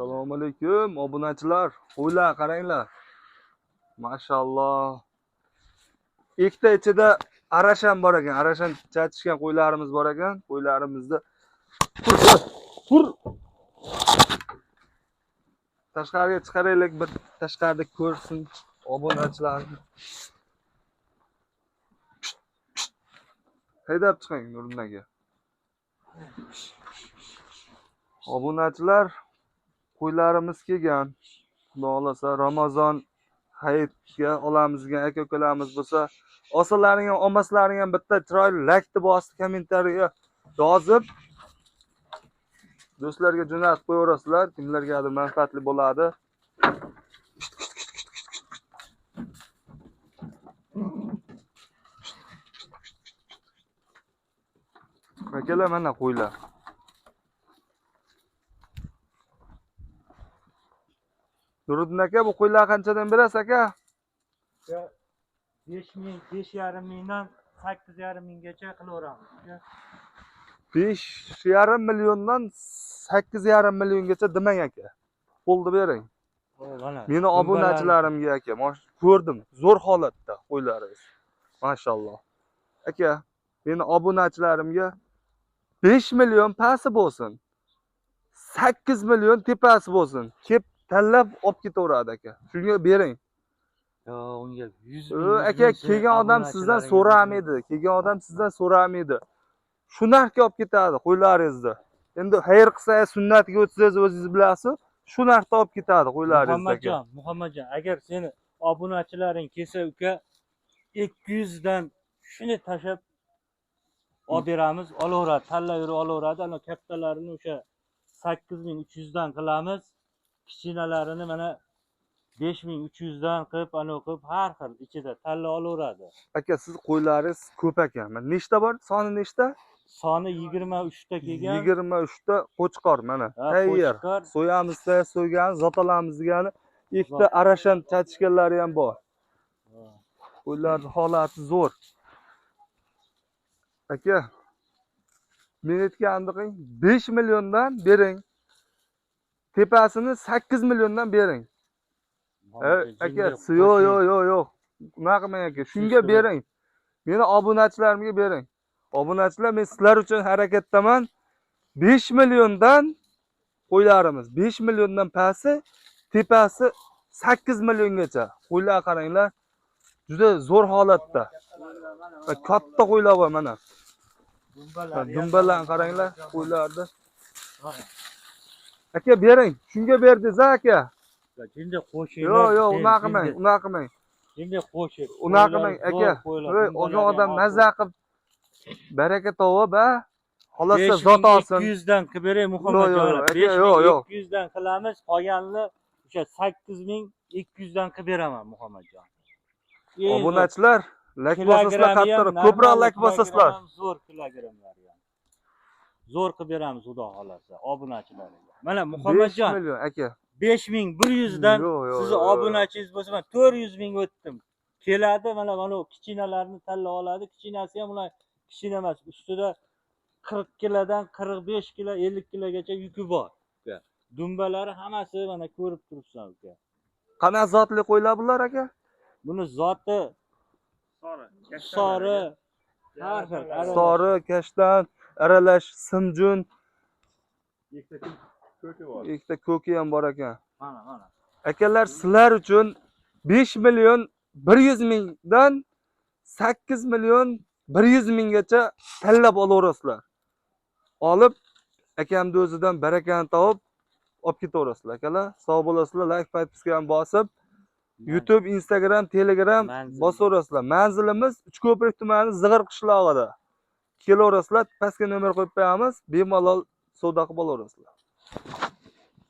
Assalomu alaykum obunachilar. Qo'ylar qaranglar. Mashalloh. Ikkita ichida arashan bor ekan. Arashan chatishgan qo'ylarimiz bor ekan. Qo'ylarimizni tur. Tashqariga chiqaraylik, bir tashqarida ko'rsin obunachilar. Haydab chiqing Nuriddin aka. Obunachilar, qo'ylarimiz kelgan. Xudo xolasa Ramazon hayitga olamiz degan aka ukalarimiz bo'lsa, olsalaring ham olmaslaring ham bitta chiroyli laykni bosib, kommentariyaga yozib do'stlarga jo'natib qo'yaverasizlar, kimlargadir manfaatli bo'ladi. Akalar, mana qo'ylar. Nuriddin aka, bu qo'ylar qanchadan berasiz aka? 5 ming, 5,5 mingdan 8,5 minggacha qilaveramiz. 5,5 milliondan 8,5 milliongacha demang aka. Qo'lni bering. Meni obunachilarimga aka, ko'rdim, zo'r holatda qo'ylaringiz. Mashalloh. Aka, meni obunachilarimga 5 million pasi bo'lsin. 8 million tepasi bo'lsin. Kep tanlab olib ketaveradi aka. Shunga bering. Yo, unga 100 ming. Aka, kelgan odam sizdan so'ramaydi. Kelgan odam sizdan so'ramaydi. Shu narxga olib ketadi qo'ylaringizni. Endi xayr qilsangiz, sunnatiga o'tsangiz o'zingiz bilasiz, shu narxda olib ketadi qo'ylaringizni aka. Muhammadjon, Muhammadjon, agar seni obunachilaring kelsa uka 200 dan shuni tashlab olib beramiz, olaveradi, tanlayverib olaveradi. Ana kattalarini o'sha 8300 dan qilamiz. Kichkinalarini mana 5300 dan qilib, ana qilib har xil ichida tanla olaveradi. Aka, siz qo'ylaringiz ko'p ekan. Mana nechta bor? Soni nechta? Soni 23 ta kelgan. 23 ta qo'chqor mana. Tayyor. So'yamiz, so'ygan, zotolamiz degani ikkita arashan chatishganlari ham bor. Qo'ylarning holati zo'r. Aka, men aytganimni qiling, 5 milliondan bering. Tepasini 8 milliondan bering. Aka, yo'q, yo'q, yo'q, yo'q. Nima qilmang aka, shunga bering. Meni obunachilarimga bering. Obunachilar, men sizlar uchun harakatdaman. 5 milliondan qo'ylarimiz, 5 milliondan pasi, tepasi 8 milliongacha. Qo'ylar qaranglar, juda zo'r holatda. Katta qo'ylar bor mana. Dumbalarni qaranglar, qo'ylarni. Aka, bering. Shunga berdingiz aka. Endi qo'shing. Yo'q, yo'q, unaqa qilmang, unaqa qilmang. Endi qo'shib. Unaqa qilmang aka. Olgan odam mazza qilib baraka topib, ha? Xolasa zot olsin. 200 dan qilib beray Muhammadjon. 5200 dan qilamiz, qolganini o'sha 8200 dan qilib beraman Muhammadjon. Obunachilar, like bosasizlar, qattiq, ko'proq like bosasizlar. Zo'r kilogramlar ham. Zo'r qilib beramiz xudo xolasa obunachilarga. Mana Muhammadjon aka 5100 dan sizni obunachingiz bo'lsa, men 400 ming o'tdim. Keladi, mana mana kichkinalarni tanlab oladi. Kichinasi ham ular kichkina emas, ustida 40 kilodan 45 kilo, 50 kilogacha yuki bor. Dumbalari hammasi mana ko'rib turibsan uka. Qana zotli qo'ylar bular aka? Buni zoti sori, har xil, sori, kashtan, aralash, simjun, ikkita ko'ki bor. Ikkita ko'ki ham bor ekan. Mana, mana. Akalar, sizlar uchun 5 million 100 mingdan 8 million 100 minggacha tanlab olaverasizlar. Olib akamni o'zidan barakani topib olib ketaverasizlar akalar. Sog' bo'lasizlar, like, podpiska ham bosib, YouTube, Instagram, Telegram bosaverasizlar. Manzilimiz Uchko'prik tumani Zig'ir qishlog'ida. Kelaverasizlar, pastga nomer qo'yib qo'yamiz, bemalol savdo qilib olaverasizlar.